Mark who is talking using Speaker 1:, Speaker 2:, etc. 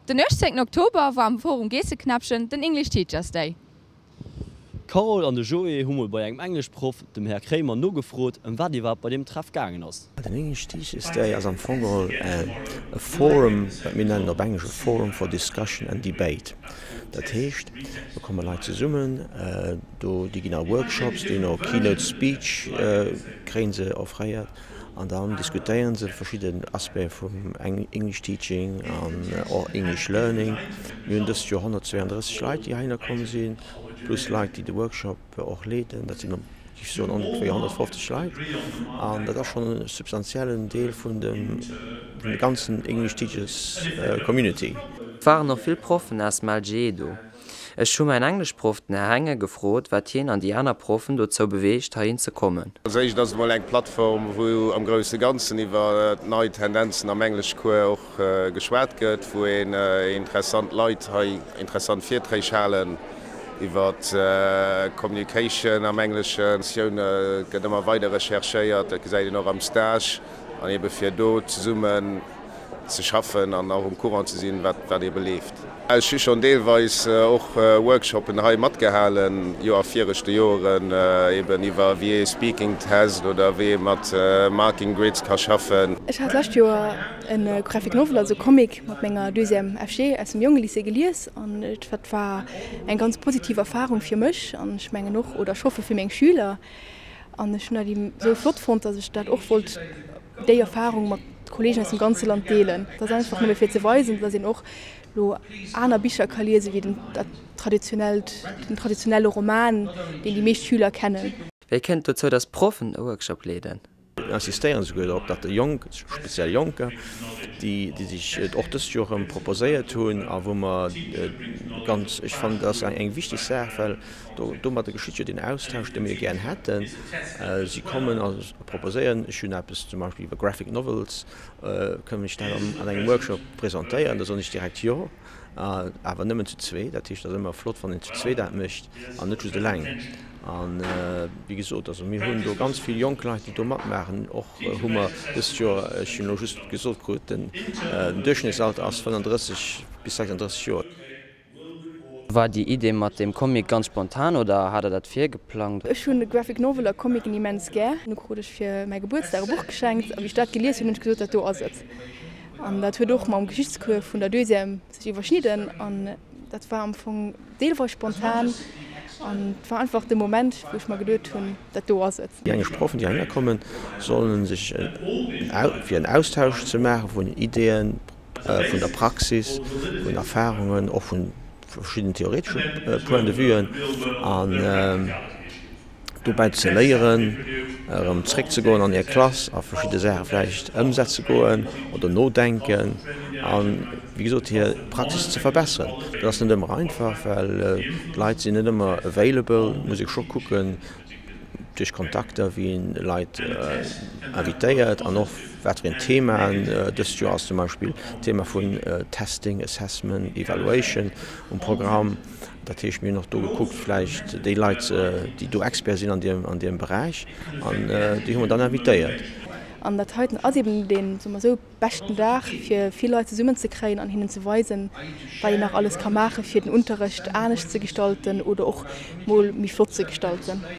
Speaker 1: Den 18 Oktober war am Forum Geesseknäppchen den English Teachers Day.
Speaker 2: D'Carole an de Joé hu mol bei engem Engleschproff, dem Här Kréimer, nogefrot, ëm wat iwwerhaapt bei deem Treff gaangen ass.
Speaker 3: Den English Teachers Day ass am Fong geholl e Forum, wat mir nennen op Englesch e Forum for Discussion and Debate. Dat heescht, do komme Leit zesummen, do, déi ginn a Workshops, déi hunn och e Keynote Speech kréie se offréiert an dann diskutéiere se verschidden Aspecte vum English Teaching an och English Learning. Mir hunn dëst Joer 132 Leit, déi heihinner komm sinn, plus Leit, déi de Workshop och leeden. Dat sinn, géif ech soen, ongeféier 150 Leit an dat ass schonn e substantiellen Deel vun dem ganzen English Teachers Community.
Speaker 4: Et waren och vill Proffen aus dem LGE do. Ech hu mäin Engleschproff, den Här Henge, gefrot, wat hien an déi aner Proffen dozou beweegt, heihin ze kommen.
Speaker 5: Als éischt ass et emol eng Plattform, wou am grousse Ganzen iwwer nei Tendenzen am Engleschcours och geschwat gëtt, wou een interessant Leit hei interessant Virträg halen iwwer Communication am Engleschen. Et gëtt ëmmer weider recherchéiert, dat gesäit een och am Stage, an ebe fir do zesummen ze schaffen an och um Courant ze sinn, wat wat ebe leeft. Ech hu schonn deelweis och Workshoppen hei matgehalen, jo a viregte Joeren, eben iwwer wéi ee Speaking Test oder wéi ee mat Marking Grids ka schaffen.
Speaker 6: Ech hat d'lescht Joer e Graphic Novel, also e Comic, mat menger Deuxième FG aus dem Jongelycée gelies an dat war eng ganz positiv Erfarung fir mech an ech mengen och, oder ech hoffe fir meng Schüler. An ech hunn dat esou flott fonnt, datt ech dat och wollt, déi Erfarung mat Kolleegen aus dem ganze Land deelen. Dat ass einfach nëmme fir ze weisen, datt een och lo aner Bicher ka liese wéi den dat traditionellt, den traditionelle Roman, deen déi meescht Schüler kennen.
Speaker 4: Wéi kënnt et dozou, datt Proffen e Workshop leeden?
Speaker 3: Mir insistéieren esouguer drop, datt déi Jonk, speziell Jonker, déi déi sech et och dëst Joer erëm proposéiert hunn a wou mer ganz, ech fannen, dat ass eng wichteg Saach, well do domadder geschitt jo deen Austausch, dee mir gären hätten. Si kommen a proposéieren, ech hunn eppes zum Beispill iwwer Graphic Novels, kënn ech dat an engem Workshop presentéieren? Da soen ech direkt jo. Awer nëmmen zu zwee. Dat heescht, et ass ëmmer flott, wann een zu zwee dat mécht an net just eleng. An wéi gesot, also mir hunn do ganz vill jonk Leit, déi do matmaachen. Och hu mer dëst Joer, ech hunn elo just gesot krut, den Duerchschnittsalter ass 35 bis 36 Joer.
Speaker 4: War déi Idee mat deem Comic ganz spontan oder hat der dat virgeplangt?
Speaker 6: Ech hunn Graphic Novel a Comicen immens gär. Du krut ech fir mäi Gebuertsdag e Buch geschenkt a wéi ech dat gelies hunn, hunn ech gesot, dat do ass et. An dat huet och mam Geschichtscours vun der Deuxième sech iwwerschnidden an dat war am Fong deelweis spontan an et war einfach de Moment, wou ech mer geduet hunn, dat do ass et.
Speaker 3: Déi englesch Proffen, déi heihinner kommen, sollen sech fir en Austausch ze maache vun Ideeën, vun der Praxis, vun Erfarungen, och vu verschidden theoretesche Point de vuen an dobäi ze léieren, erëm zréckzegoen an hir Klass a verschidde Saache vläicht ëmsetze goen oder nodenken an, wéi gesot, hir Praxis ze verbesseren. Dat ass net ëmmer einfach, well d'Leit sinn net ëmmer available, et muss ee scho kucken, duerch Kontakter, wéi een Leit invitéiert an och wat fir een Themaen. Dëst Joer ass zum Beispill d'Thema vun Testing, Assessment, Evaluation um Programm. Dat heescht, mir hunn och do gekuckt, vläicht déi Leit, déi do Expert sinn an deem, an deem Beräich, an déi hu mer dann invitéiert.
Speaker 6: An dat heiten ass eben deen, soe mer esou, beschten Dag, fir vill Leit zesummenzekréien an hinnen ze weisen, wat een nach alles ka maachen, fir den Unterrecht anescht ze gestalten oder och mol méi flott ze gestalten.